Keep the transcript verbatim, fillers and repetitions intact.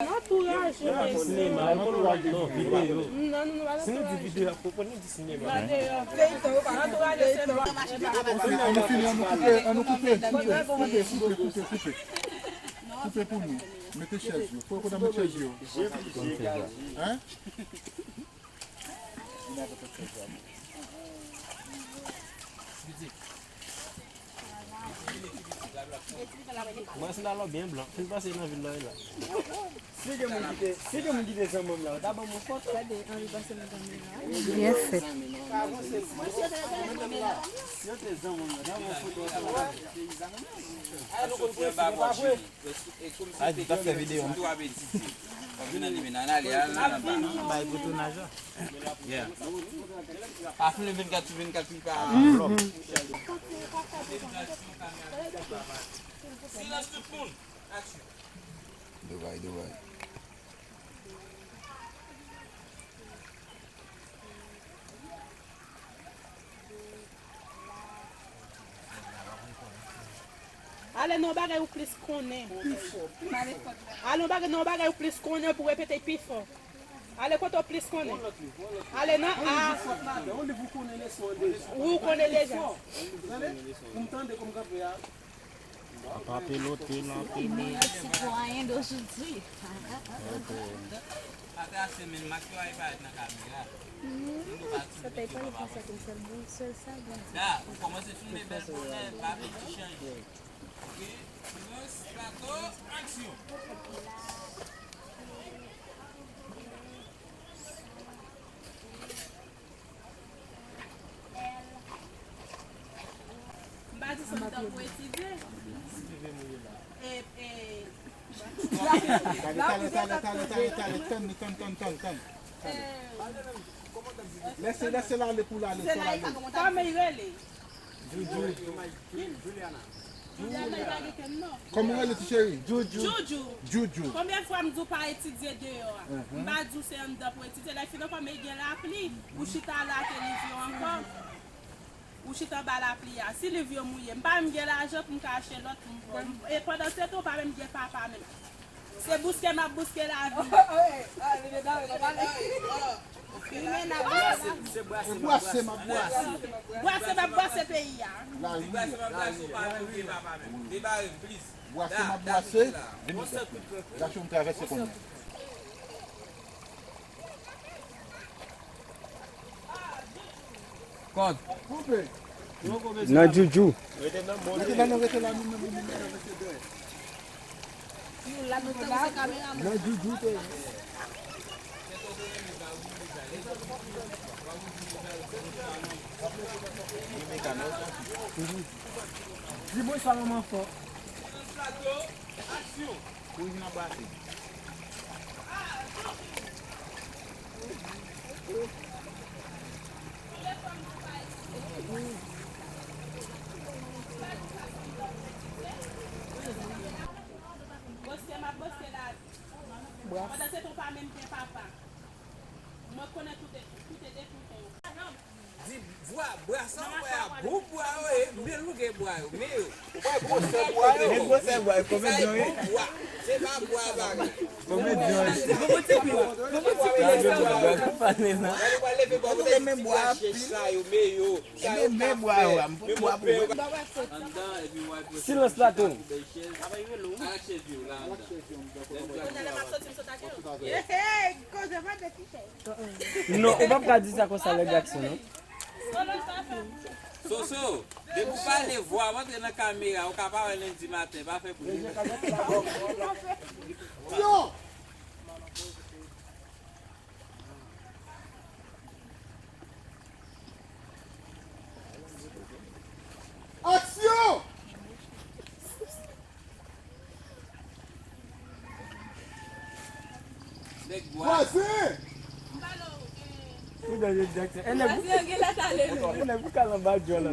Antouraj yo. Antouraj non, videyo. Non, non, non, pa antouraj. Si nou di videyo, ap konprann nou di sinema. Antouraj yo se bon. Antouraj yo se bon. Ann fini, ann koupe, ann koupe, koupe, koupe, koupe, koupe. Koupe pou nou. Mete chèz yo. Kote, kote met chèz yo? Hein? Mwen se la lò byen blan. Fin pase nan vil la, la. Si gen moun ki te, si gen moun ki te zanmi m la, ta ban mwen foto. Byen fèt. Si yo te zanmi m la, ta ban mwen foto. Ay, nou konn prensip, pa vre? A di, t ap fè videyo. Bay pou tounaj la. Yeah. Pa file vennkat sou vennkat, li pa. Silans tout moun. Aksyon. Devay, devay. Ale nan yon bagay ou plis konnen. Ale yon bagay, nan yon bagay ou plis konnen pou repete pi fò. Ale kote w plis konnen. Ale nan A. Ou konnen deja. Tande? Pou m tande kòm kanpe a. Apa pelote la, pelote. Mèsi pou anyen dozodi. Ata semenn mak yo ay parèt nan kamera. Sa pa pale konsa konsa, bon, sèl sa, bon. Da, ou kòmanse filme bèl bonè, pa vle di chanje. Ok, silans, plato, aksyon. M pa di se yon tan pou etidye. E, e, Talè, talè, talè, talè, talè, talè, tann, tann, tann, tann, tann. Lèse, lèse l ale pou l ale, fò l ale. Kòman l rele? Joujou. Kòman w rele ti cheri? Joujou. Joujou. Konbyen fwa m di w pa etidye deyò a? M pa di w se anndan pou etidye. Lè fin ankò, men gen lapli. Ou chita la ke liv yo ankò. Ou chita anba lapli a. Si liv yo mouye, m pa menm gen lajan pou m ka achte lòt pou m ba w. E pandan se tan, ou pa menm gen papa menm. Se bouske m ap bouske lavi. Wi, men n ap bwase. Se bwase m ap bwase. Bwase m ap bwase peyi a. Lari a. Bwase m ap bwase. Vin gache m travèse kounye a. Kòd. Nan Joujou. Rete nan, rete la, nou menm, nou menm, nou menm, rete dèyè. Nan Joujou te ye. Di mwen sa manman fò. Kouri vin anbrase. Boske m ap boske lavi. Pandan se tan w pa menm gen papa. Mwen konnen tout e, tout e de tout e. Di bwa, bwa sa w wè a, bon bwa yo ye, men longe bwa yo, men yo. Ou wè gwosè bwa yo. Men gwosè bwa yo, konbyen dyon ye? Bon bwa, se pa bwa bagay. Konbyen dyon ye? Bon, bon ti pi, bon, bon ti pi, lè sa. Gade, w a leve bwa, men bwa chèch sa yo, men yo. Sa yo ka fè, men bwa yo, m pou bwa pou mwen. Silans la tou. Ala chèz yo la anndan. Non, ou p ap ka di sa konsa lè gason, non. Soso, depi w pale vwa w antre nan kamera, ou ka pa wè lendi maten, pa fè bri. Yo! Aksyon! Nèg bwa. Vwazen! Ou dèyè Jackson. E nèg ou, e nèg ou kal anba djòl la.